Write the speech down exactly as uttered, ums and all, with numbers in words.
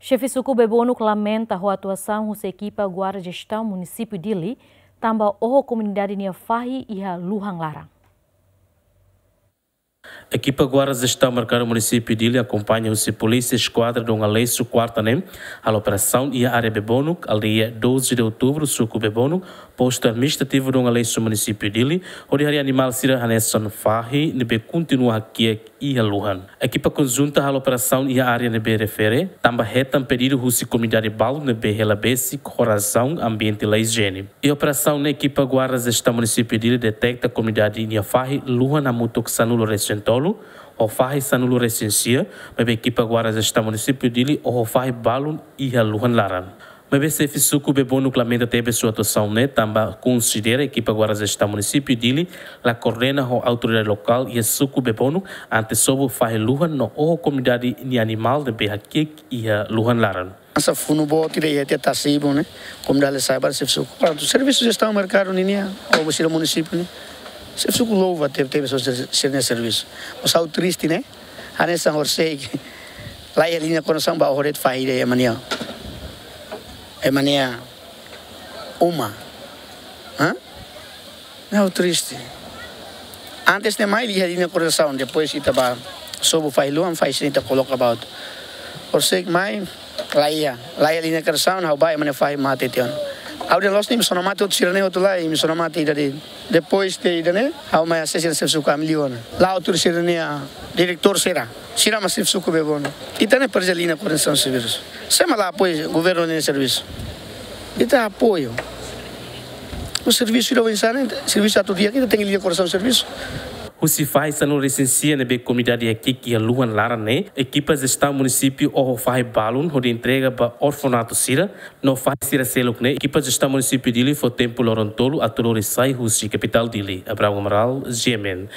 Xefe Suku Bebonuk lamenta ho atuasaun husi ekipa Guarda Jestaun Munisípiu Dili, tanba oho komunidade nia fahi iha luhan laran. Ekipa Guarda Jestaun Merkadu Munisípiu Dili akompaña husi Polísia Eskuadra Dom Aleixo kuarta ne'e halo operasaun iha área Bebonuk, aldeia doze de Outubro, suku Bebonuk, postu administrativu Dom Aleixo, Munisípiu Dili, hodi harii animál sira hanesan fahi ne'ebé kontinua hakiak iha luhan. Ekipa konjunta halo operasaun iha área ne'ebé refere, tanba hetan pedidu husi komunidade balu ne'ebé hela besik ho razaun ambiente la ijiene. Iha operasaun ne'e ekipa Guarda Jestaun Munisípiu Dili deteta komunidade nia fahi luhan hamutuk sanulu-resin-tolu ho fahi sanulu-resin-sia, maibé ekipa Guarda Jestaun Munisípiu Dili oho fahi balun iha luhan laran. Maibé Xefe Suku Bebonuk lamenta tebes ho atuasaun ne'e, tanba konsidera ekipa Guarda Jestaun Munisípiu Dili la koordena ho autoridade lokál iha suku Bebonuk ante sobu fahi luhan no oho komunidade nia animál ne'ebé hakiak iha luhan laran. Asa funu boot ida iha tiha tasi ibun ne'e, komunidade la sai ba Xefe Suku. Prontu, servisu jestaun merkadu ninia, oba sira munisípiu ne'e. Xefe Suku louva tebes, tebes sira-nia servisu. Mas ha'u triste ne'e, hanesan horisehik la iha liña koordenasaun ba oho de'it fahi ida iha ema nia, ema nia uma. Hã? Ha'u triste. Antes ne'e mai iha liña koordenasaun, depois ita ba sobu fahi luhan, fahi sira ita koloka ba outru. Horisehik mai, la iha, la iha liña koordenasaun, ha'u ba ema nia fahi mate tiha ona. Ha'u dehan loos ne'e imi sona mate hotu sira-ne'e hotu lai, imi sona mate ida de'it. Depois de ida-ne'e, ha'u mai asesi sira Xefe Suku ami liu ona. La autoridade sira-nia diretór sira. Sira mak Xefe Suku Bebonuk. Ita ne'e presiza liña koordenasaun servisu. Sé mak la apoiu governu nia servisu? Ita apoiu. O servisu ida oinsá ne'e, servisu atu di'ak ita tenke liña koordenasaun servisu. Husi fahi sanulu-resin-sia ne'ebé komunidade hakiak iha luhan laran ne'e, ekipa jestaun munisípiu oho fahi balun hodi entrega ba orfanatu sira, no fahi sira seluk ne'e, ekipa jestaun munisípiu Dili fó tempu loron tolu atu lori sai husi kapitál Dili. Abraham Amaral, G M N.